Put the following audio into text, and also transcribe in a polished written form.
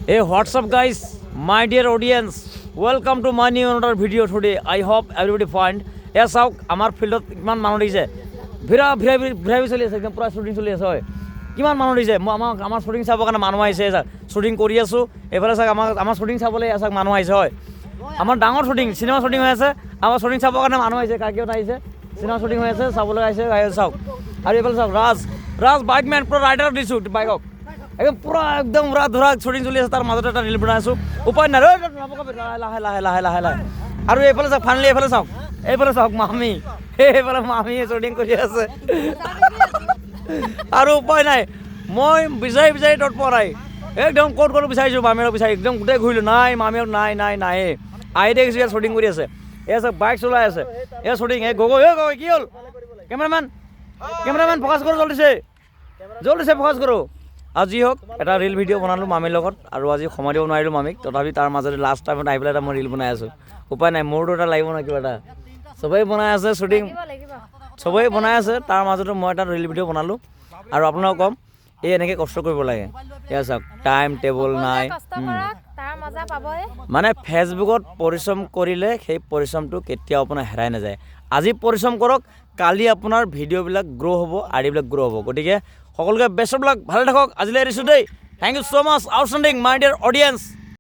Hey, what's up, guys? My dear audience, welcome to my new another video today. I hope everybody fine. এয়া চাওক, আমাৰ ফিল্ডত কিমান মানুহ দেখিছে। ভিৰা ভিৰা ভিৰা চলি আছে, একদম পূৰা শ্বুটিং চলি আছে। হয়, কিমান মানুহ দেখিছে। মই আমাৰ শ্বুটিং চাবৰ কাৰণে মানুহ আহিছে। চাওক, শ্বুটিং কৰি আছোঁ। এইফালে চাওক, আমাৰ শ্বুটিং চাবলৈ এয়া চাওক মানুহ আহিছে। হয়, আমাৰ ডাঙৰ শ্বুটিং, চিনেমা শ্বুটিং হৈ আছে। আমাৰ শ্বুটিং চাবৰ কাৰণে মানুহ আহিছে। কাকিহঁত আহিছে, চিনেমা শ্বুটিং হৈ আছে, চাবলৈ আহিছে। আহিছে, চাওক। আৰু এইফালে চাওক, ৰাজ ৰাজ বাইকমেন, পূৰা ৰাইডাৰ দিছোঁ বাইকক। একদম পূৰা, একদম পূৰা ধৰা শ্বুটিং চলি আছে, তাৰ মাজতে এটা ৰিল বনাই আছোঁ। উপায় নাই। ঐ, নবকাবি, লাহে লাহে লাহে লাহে লাহে। আৰু এইফালে চাওক, ফাইনেলি এইফালে চাওক, এইফালে চাওক মামী, এইফালে মামীয়ে শ্বুটিং কৰি আছে। আৰু উপায় নাই, মই বিচাৰি বিচাৰি তত পোৱা নাই। একদম ক'ত ক'ত বিচাৰিছোঁ মামীহঁতক বিচাৰি, একদম গোটেই ঘূৰিলোঁ, নাই মামীহঁত, নাই নাই নায়ে। আহি দেখিছোঁ ইয়াত শ্বুটিং কৰি আছে। এয়া চাওক, বাইক চলাই আছে। এয়া শ্বুটিং। এই গগৈ, এই গগৈ, কি হ'ল? কেমেৰামেন, কেমেৰামেন, ফ'কাছ কৰোঁ, জলদি জলদি ফ'কাছ কৰোঁ। আৰু যি হওক, এটা ৰিল ভিডিঅ' বনালোঁ মামীৰ লগত। আৰু আজি সময় দিব নোৱাৰিলোঁ মামীক, তথাপি তাৰ মাজতে লাষ্ট টাইমত আহি পেলাই এটা মই ৰিল বনাই আছোঁ। উপায় নাই, মোৰতো এটা লাগিব ন কিবা এটা। চবেই বনাই আছে শ্বুটিং, চবেই বনাই আছে, তাৰ মাজতো মই এটা ৰিল ভিডিঅ' বনালোঁ। আৰু আপোনালোকক ক'ম, এই এনেকৈ কষ্ট কৰিব লাগে। এয়া চাওক, টাইম টেবুল নাই। কষ্ট কৰক, তাৰ মজা পাবই। মানে ফেচবুকত পৰিশ্ৰম কৰিলে সেই পৰিশ্ৰমটো কেতিয়াও আপোনাৰ হেৰাই নাযায়। আজি পৰিশ্ৰম কৰক, কালি আপোনাৰ ভিডিঅ'বিলাক গ্ৰ' হ'ব, আইডিবিলাক গ্ৰ' হ'ব। গতিকে সকলোকে বেষ্ট অফ লাক, ভালে থাকক। আজিলৈ এৰিছোঁ দেই। Thank you so much, outstanding my dear audience.